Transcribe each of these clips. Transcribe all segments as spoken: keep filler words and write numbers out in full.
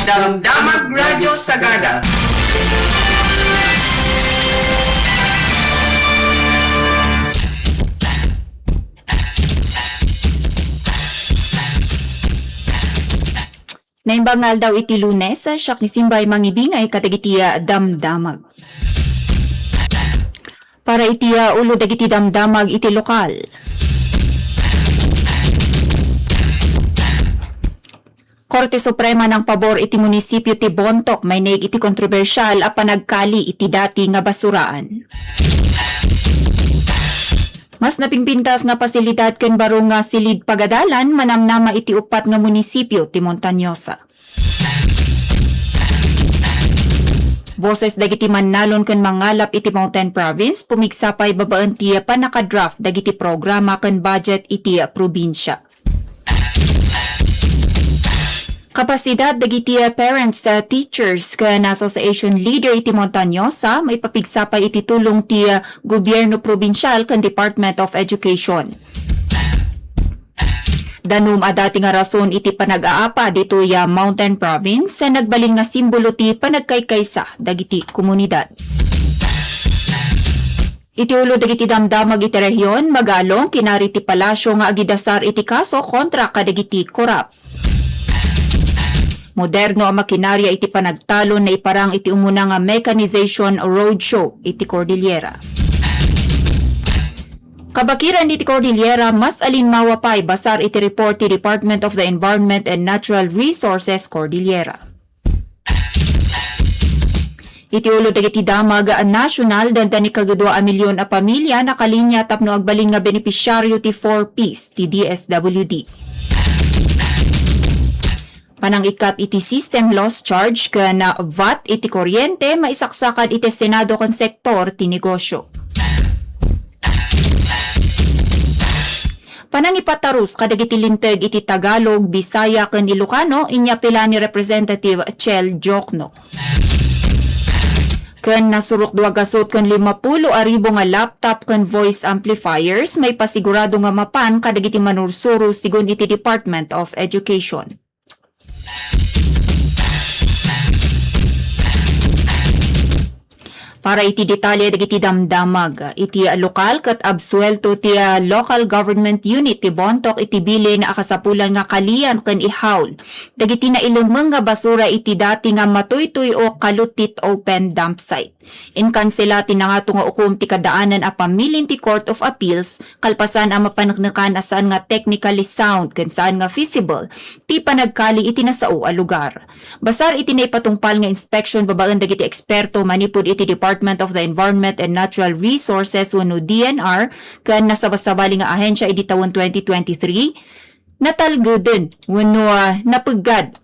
Damdamag Radio Sagada. Naimbag nga aldaw iti Lunes, siak ni Simbay mangibingay kadagiti damdamag. Para iti, ah, ulo dagiti damdamag iti lokal. Korte Suprema nangpabor iti munisipio ti Bontoc, maineg iti kontrobersial a panagkali iti dati nga basuraan. Mas napingpintas nga pasilidad ken baro nga silid pagadalan manamnama iti uppat nga munisipio ti Montañosa. Boses dagiti mannalon ken mangalap iti Mountain Province, pumigsa pay babaen ti pannakadraft dagiti programa ken budget iti probinsia. Kapasidad dagiti, ah, parents, ah, teachers, ken association leader iti Montañosa, maipapigsa pay iti tulong ti, ah, gobierno probinsial ken Department of Education. Danum a dati nga rason iti panag-aapa ditoy, ah, Mountain Province, ah, nagbalin nga simbolo ti panagkaykaysa dagiti komunidad. Iti ulo dagiti damdamag iti rehion, Magalong, kinari ti Palasio nga agidasar iti kaso kontra kadagiti korap. Moderno a makinarya iti panagtalon naiparang iti umuna nga mechanization roadshow iti Cordillera. Kabakiran iti Cordillera, mas alinmawa pay basar iti report ti Department of the Environment and Natural Resources Cordillera. Iti ulo dagiti damag national, dandani kagudua a milyon a pamilya nakalinya tapno agbalin nga benepisyaryo ti four Ps ti D S W D. Panangikkat iti system loss charge ken V A T iti kuryente maisaksakad iti Senado ken sektor ti negosyo. Panangipatarus kadagiti linteg iti Tagalog, Bisaya, ken Ilocano, inyapila ni Representative Chel Diokno. Ken nasurok dua gasut ken lima pulo a ribu nga laptop ken voice amplifiers maipasigurado nga mapan kadagiti manursuro, sigun iti Department of Education. Para iti detalye dagiti damdamag, iti lokal ket absuelto ti, ah, Local Government Unit ti Bontoc iti bilin a kasapulan nga kalian ken ihaul dagiti nailemmeng nga basura iti dati nga Matuytuy o Kalutit open dump site. Inkansela ti nangato nga ukom ti kaadaan a pamilin ti Court of Appeals, kalpasan a mapaneknekan a saan nga technically sound ken saan nga feasible ti panagkali iti nasao a lugar. Basar iti naipatungpal nga inspection babaen dagiti eksperto manipud iti Department of the Environment and Natural Resources wenno D N R ken nasabasabali nga ahensia idi tawen twenty twenty-three, natalgeden wenno, ah, napeggad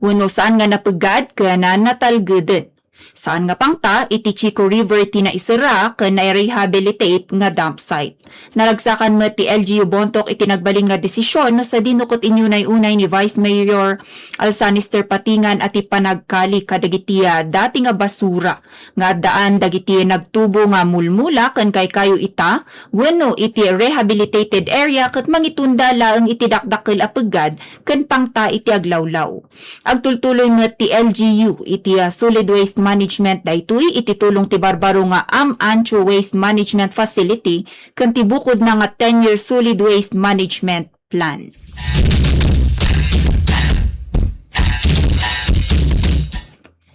wenno saan nga napeggad ken natalgeden. Saan nga pangta iti Chico River ti naiserra ken nai-rehabilitate nga dump site. Naragsakan met ti L G U Bontoc iti nagbalin nga desisyon no sadino ket inyunay-unay ni Vice Mayor Alsanister Patingan a ti panagkali kadagiti, ah, dati nga basura nga addaan dagiti nagtubo nga mulmula ken kaykayo ita wenno iti rehabilitated area ket mangitunda laeng iti dakdakkel a peggad ken pangta iti aglawlaw. Agtultuloy met ti L G U iti, ah, solid waste management daytoy iti tulong ti barbaro nga Am Ancho Waste Management Facility ken ti bukodna nga ten-year solid waste management plan.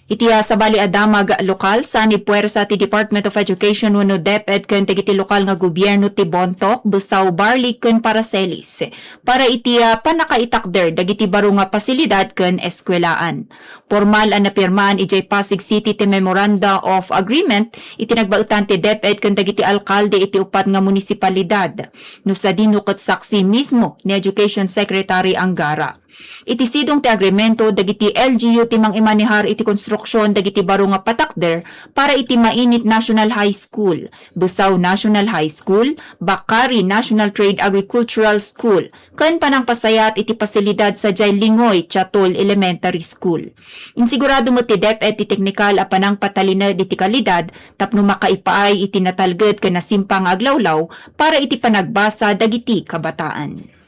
Iti, ah, sabali a damag lokal, saan ni puwersa ti Department of Education wenno DepEd ken dagiti lokal nga gobierno ti Bontoc, Besao, Barlig ken Paracelis para iti, ah, pannakaitakder dagiti baro nga pasilidad ken eskuelaan. Pormal a napirmaan idiay Pasig City ti Memoranda of Agreement iti nagbaetan ti DepEd ken dagiti alkalde iti uppat nga munisipalidad, no sadino ket saksi mismo ni Education Secretary Angara. Iti sidong ti agremento, dagiti L G U ti mangimanehar iti konstruksion dagiti baro nga patakder para iti Mainit National High School, Besao National High School, Bakari National Trade Agricultural School, ken panangpasayat iti pasilidad sadiay Lingoy Chatol Elementary School. Insigurado met ti DepEd ti teknikal a panangpatalined iti kalidad tapno makaipaay iti natalged ken nasimpang nga aglawlaw para iti panagbasa dagiti kabataan.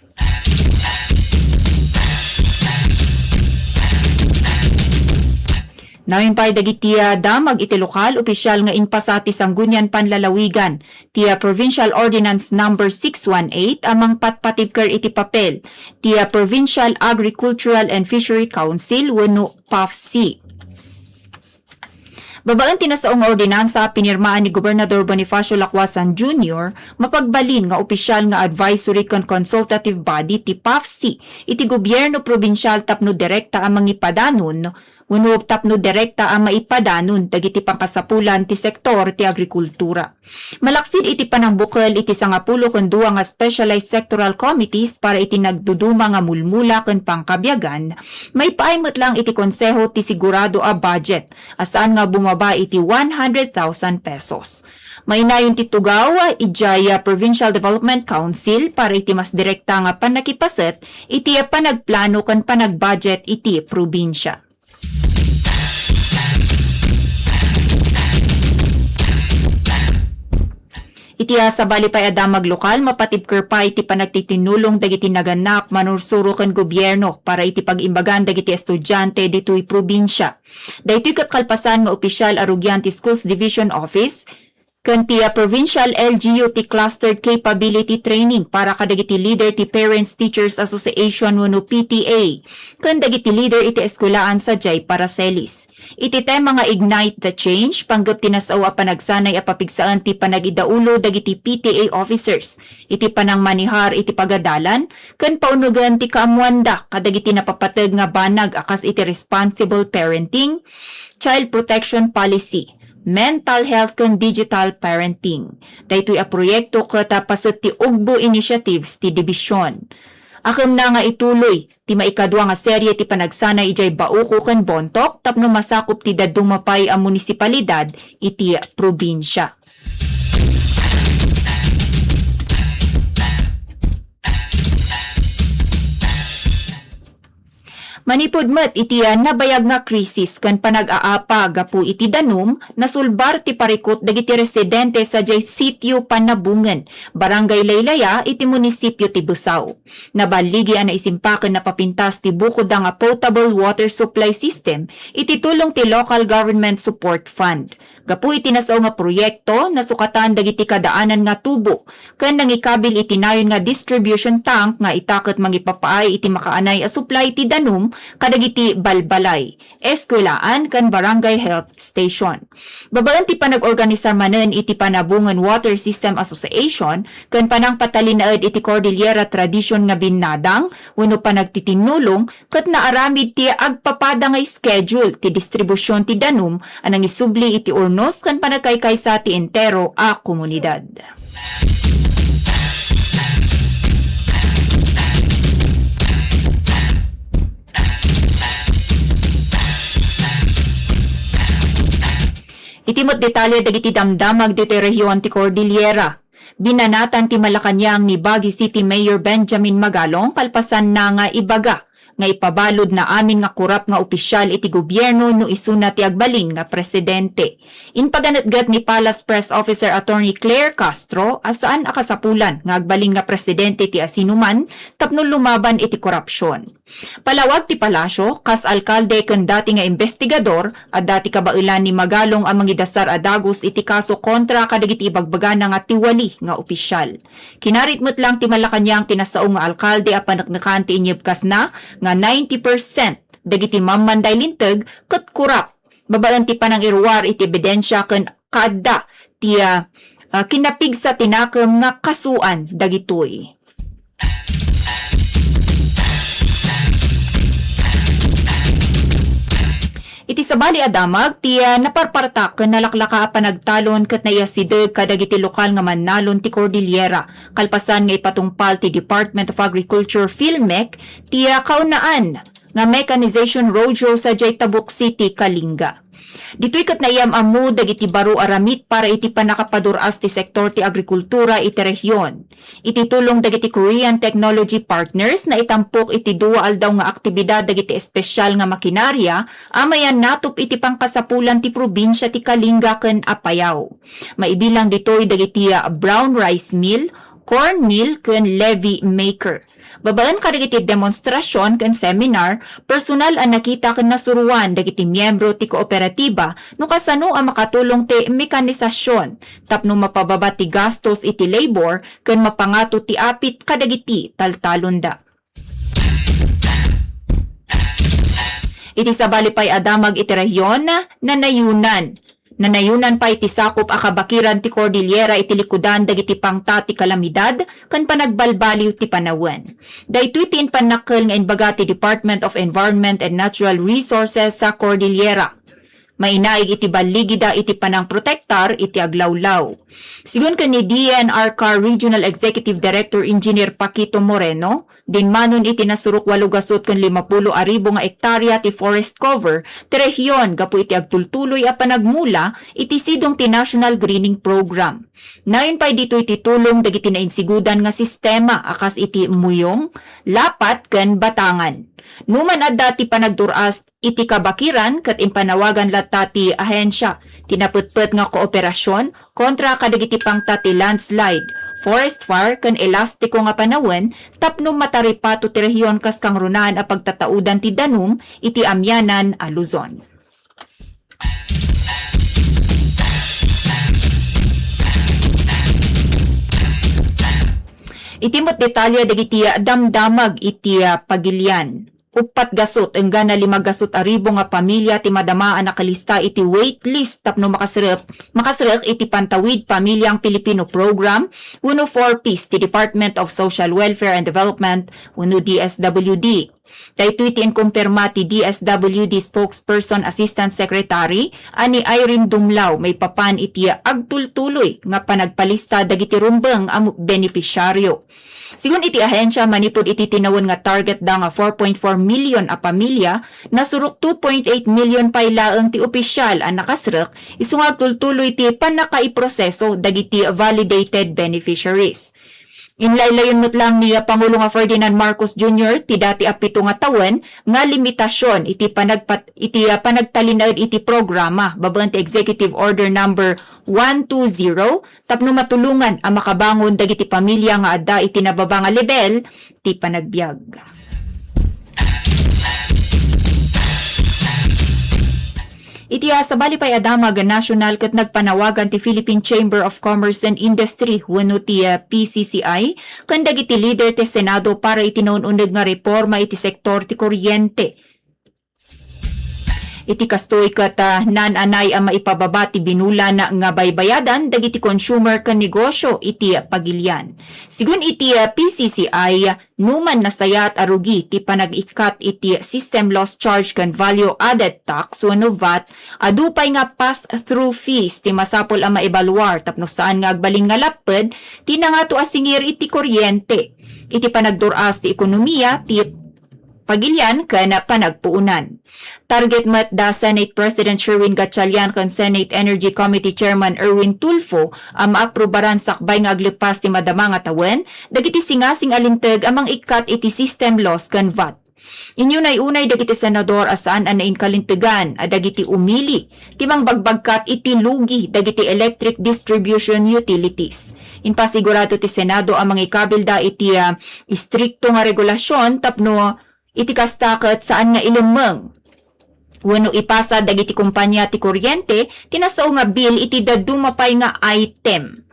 Namin pay dagiti, ah, damag iti lokal opisyal nga impasa ti Sangguniang Panlalawigan ti, ah, Provincial Ordinance Number six one eight a mangpatpatibker iti papel ti, ah, Provincial Agricultural and Fishery Council wenno PAFC. Babaen ti nasao nga ordinansa a pinirmaan ni Gobernador Bonifacio Lacuasan Junior, mapagbalin nga opisyal nga advisory ken consultative body ti PAFC iti gobierno probinsial tapno direkta a mangipadanon wenno tapno direkta a maipadanon dagiti pangkasapulan ti sektor ti agrikultura. Malaksid iti panangbukel iti sangapulo ken dua nga specialized sectoral committees para iti nagduduma nga mulmula ken pangkabiagan, maipaay met lang iti konseho ti sigurado a budget a saan nga bumaba iti one hundred thousand pesos. Mainayon ti tugaw idiay Provincial Development Council para iti mas direkta nga pannakipaset iti panagplano ken panagbudget iti probinsia. Iti, ah, sabali pay a damag lokal, mapatibker pay ti panagtitinulong dagiti nagannak, manursuro ken gobierno para iti pag-imbagan dagiti estudiante ditoy probinsia. Daytoy ket kalpasan nga opisyal a rugian ti Schools Division Office ken ti, ah, Provincial L G U ti Clustered Capability Training para kadagiti leader ti Parents Teachers Association wenno P T A ken dagiti leader iti eskuelaan sadiay Paracelis. Iti tema nga Ignite the Change, panggep ti nasao a panagsanay a papigsaen ti panagidaulo dagiti P T A officers iti panangmanehar iti pagadalan ken paunugen ti kaammoanda kadagiti napapateg nga banag a kas iti responsible parenting, child protection policy, mental health ken digital parenting. Daytoy a proyekto ket a paset ti Ugbo Initiatives ti Division. Akemna nga ituloy ti maikadua nga serye ti panagsanay idiay Bauco ken Bontoc tapno masakop ti dadduma pay a munisipalidad iti probinsia. Manipud met iti, ah, nabayag nga krisis ken panag-aapa gapu iti danum, nasulbar ti parikut dagiti residente sadiay Sitio Panabungen, Barangay Laylaya, iti munisipio ti Besao. Naballigi a naisimpaken napapintas ti bukodda nga potable water supply system iti tulong ti Local Government Support Fund. Gapu iti nasao nga proyekto, nasukatan dagiti kadaanan nga tubo ken nangikabil iti nayon nga distribution tank nga ita ket mangipapaay iti makaanay a supply ti danum kadagiti balbalay, eskuelaan ken barangay health station. Babaen ti panag-organisar manen iti Panabungen Water System Association ken panangpatalinaed iti Cordillera tradisyon nga binnadang wenno panagtitinulong ket naaramid ti agpapada nga schedule ti distribusion ti danum a nangisubli iti urnos ken panagkaykaysa ti entero a komunidad. Iti met detalye dagiti damdamag ditoy rehiyon ti Cordillera. Binanatan ti Malacañang ni Baguio City Mayor Benjamin Magalong kalpasanna nga ibaga nga ipabalud na amin nga korap nga opisyal iti gobierno no isuna ti agbalin nga presidente. Impaganetget ni Palace Press Officer Attorney Claire Castro a saan a kasapulan nga agbalin nga presidente ti asinoman tapno lumaban iti korapsion. Palawag ti palasio, kas alkalde ken dati nga imbestigador, adda ti kabaelan ni Magalong a mangidasar a dagus iti kaso kontra kadagiti ibagbagana nga tiwali nga opisyal. Kinarit met lang ti Malacañang ti nasao nga alkalde a paneknekan ti inyebkasna nga ninety percent dagiti mammanday linteg ket korap, babaen ti panangiruar iti ebidensia ken kaadda ti, ah, ah, kinapigsa ti nakem nga kasuan dagitoy. Iti sabali a damag, ti, ah, naparpartak ken nalaklaka a panagtalon ket naiasideg kadagiti lokal nga mannalon ti Cordillera, kalpasan nga ipatungpal ti Department of Agriculture, PHILMEC, ti, ah, kaunaan nga mechanization roadshow sadiay Tabuk City, Kalinga. Ditoy ket naiyam-ammo dagiti baro a ramit para iti pannakapadur-as ti sektor ti agrikultura iti rehiyon. Iti tulong dagiti Korean technology partners, naitampok iti dua aldaw nga aktibidad dagiti espesyal nga makinarya a mayannatup iti pangkasapulan ti probinsia ti Kalinga ken Apayao. Maibilang ditoy dagiti, ah, brown rice mill, corn mill ken levy maker. Babaen kadagiti demonstrasion ken seminar, personal a nakita ken nasuroan dagiti miyembro ti kooperatiba no kasano a makatulong ti mekanisasion tapno mapababa ti gastos iti labor ken mapangato ti apit kadagiti taltalonda. Iti sabali pay a damag iti rehion, nanayunan. Nanayunan pay ti sakup a kabakiran ti Cordillera iti likudan dagiti pangta ti kalamidad ken panagbalbaliw ti panawen. Daytoy ti impannakkel nga imbaga ti Department of Environment and Natural Resources sa Cordillera. Mainaig iti balligida iti panangprotektar iti aglawlaw. Sigun ken ni D N R C A R Regional Executive Director Engineer Paquito Moreno, dinmanon iti nasurok walo gasut ken limapulo a ribu nga ektarya ti forest cover ti rehion gapu iti agtultuloy a panagmula iti sidong ti National Greening Program. Nayon pay ditoy ti tulong dagiti nainsigudan nga sistema a kas iti Muyong, Lapat ken Batangan. Numan adda ti panagdur-as iti kabakiran ket impanawagan latta ti ahensya ti napetpet nga kooperasion kontra kadagiti pangta ti landslide, forest fire ken elastiko nga panawen tapno mataripato ti rehion kas kangrunaan a pagtataudan ti danum iti amianan a Luzon. Iti met detalye dagiti damdamag iti, ah, Pagilian. Uppat gasut enggana lima gasut a ribu nga pamilya ti madama a nakalista iti wait list tapno makasrek, makasrek iti Pantawid Pamilyang Pilipino Program wenno four Ps ti Department of Social Welfare and Development wenno D S W D. Daytoy ti inkumpirma ti D S W D Spokesperson Assistant Secretary a ni Irene Dumlao maipapan iti agtultuloy nga panagpalista dagiti rumbeng a mu-, benepisyaryo. Sigun iti ahensya, manipud iti tinawen nga target da nga four point four million a pamilya, nasurok two point eight million pay laeng ti opisyal a nakasrek, isu nga agtultuloy ti pannakaiproseso dagiti validated beneficiaries. Inlaylayon met lang ni Pangulo nga Ferdinand Marcos Junior ti dati a pito nga tawen nga limitasion iti panagpat-, iti, ah, panagtalinaed iti programa babaen ti Executive Order Number one two zero tapno matulongan a makabangon dagiti pamilya nga adda iti nababa nga level ti panagbiag. Iti, ah, sabali pay a damag national ket nagpanawagan ti Philippine Chamber of Commerce and Industry wenno ti, ah, P C C I ken dagiti leader ti Senado para iti naun-uneg nga reforma iti sektor ti kuryente. Iti kastoy ket, ah, naan-anay a maipababa ti binulan nga baybayadan dagiti consumer ken negosyo iti Pagilian. Sigun iti, ah, P C C I, numan nasayaat a rugi ti panag-ikkat iti system loss charge ken value added tax wenno vat, adu pay nga pass-through fees ti masapul a maibaluar tapno saan nga agbalin nga lapped ti nangato a singir iti kuryente iti panagdur-as ti ekonomiya ti Pagilian ken panagpuonan. Target met da Senate President Sherwin Gatchalian ken Senate Energy Committee Chairman Erwin Tulfo a maaprubaran sakbay nga aglepas ti madama nga tawen dagiti singasing a linteg a mang-ikkat iti system loss ken vat. Inyunay-unay dagiti senador a saan a nainkalintegan a dagiti umili ti mangbagbagkat iti lugi dagiti electric distribution utilities. Impasigurado ti Senado a mangikabilda iti, ah, istrikto nga regulasion tapno iti kasta ket saan nga ilemmeng wenno ipasa dagiti kompania ti kuryente ti nasao nga bill iti dadduma pay nga item.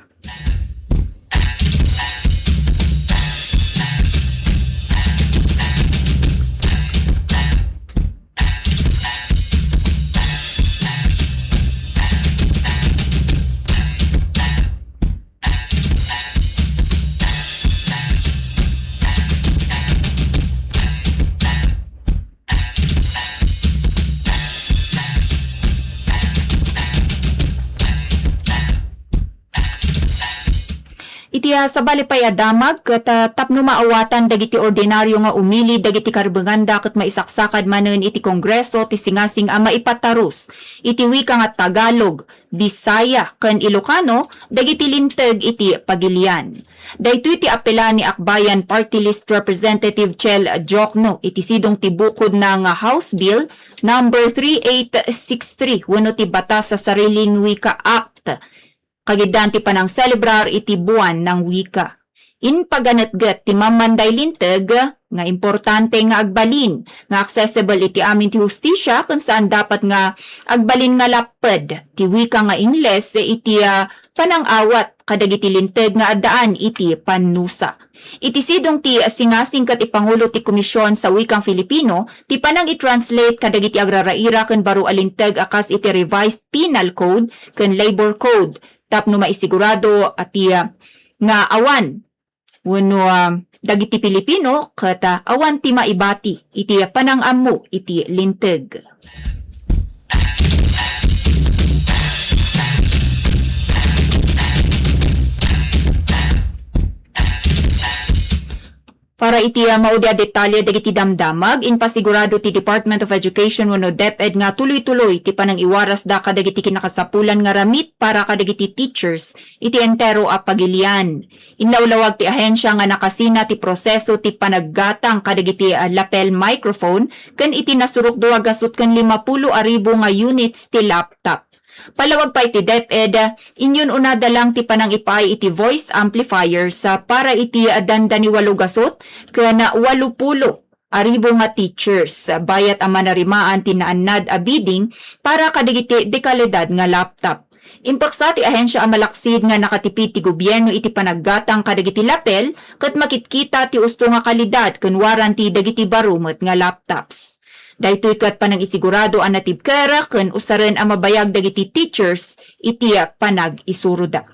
Iti, ah, sabali pay a damag ket, ah, tapno maawatan dagiti ordinaryo nga umili dagiti karbenganda ket maisaksakad manen iti Kongreso ti singasing a maipatarus iti wika nga Tagalog, Bisaya, ken Ilocano dagiti linteg iti Pagilian. Daytoy ti apela ni Akbayan Party List Representative Chel Diokno iti sidong ti bukodna nga House Bill number three eight six three wenno ti Batas sa Sariling Wika Act. Kagiddan ti panangselebrar iti buan nang wika. Impaganetget ti mammanday linteg nga importante nga agbalin nga accessible iti amin ti hustisya ken saan dapat nga agbalin nga lapped ti wika nga Ingles iti, ah, panangawat kadagiti linteg nga addaan iti pannusa. Iti sidong ti singasing ket ipangulo ti Komisyon sa Wikang Filipino ti panang-i-translate kadagiti agraraira ken baro a linteg a kas iti Revised Penal Code ken Labor Code tapno maisigurado a ti, ah, nga awan wenno, ah, dagiti Pilipino ket, ah, awan ti maibati iti panang-ammo iti linteg. Para iti, ah, maudi a detalye dagiti damdamag, impasigurado ti Department of Education wenno DepEd nga tuloy-tuloy ti panangiwarasda kadagiti kinakasapulan nga ramit para kadagiti teachers iti entero a pagilian. Inlawlawag ti ahensya nga nakasina ti proseso ti panaggatang kadagiti, ah, lapel microphone ken iti nasurok dua gasut ken lima pulo a ribu nga units ti laptop. Palawag pay ti DepEd, inyun-unada lang ti panangipaay iti voice amplifiers, ah, para iti, ah, dandani walo gasut ken walo pulo a ribu nga teachers, bayat a manarimaan ti naannad a bidding para kadagiti dekalidad nga laptop. Impeksa ti ahensya a malaksid nga nakatipid ti gobierno iti panaggatang kadagiti lapel ket makitkita ti usto nga kalidad ken warranty dagiti baro met nga laptops. Daytoy ket panangisigurado a natibker ken usaren a mabayag dagiti teachers iti panagisuroda.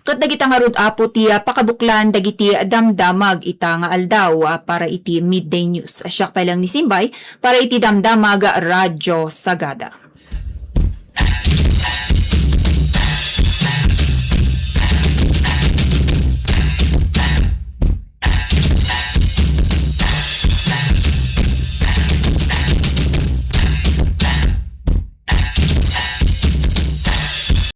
Ket dagita ngarud, Apo, ti, ah, pakabuklan dagiti damdamag ita nga aldaw, ah, para iti Midday News. Siak pay lang ni Simbay para iti Damdamag Radyo Sagada.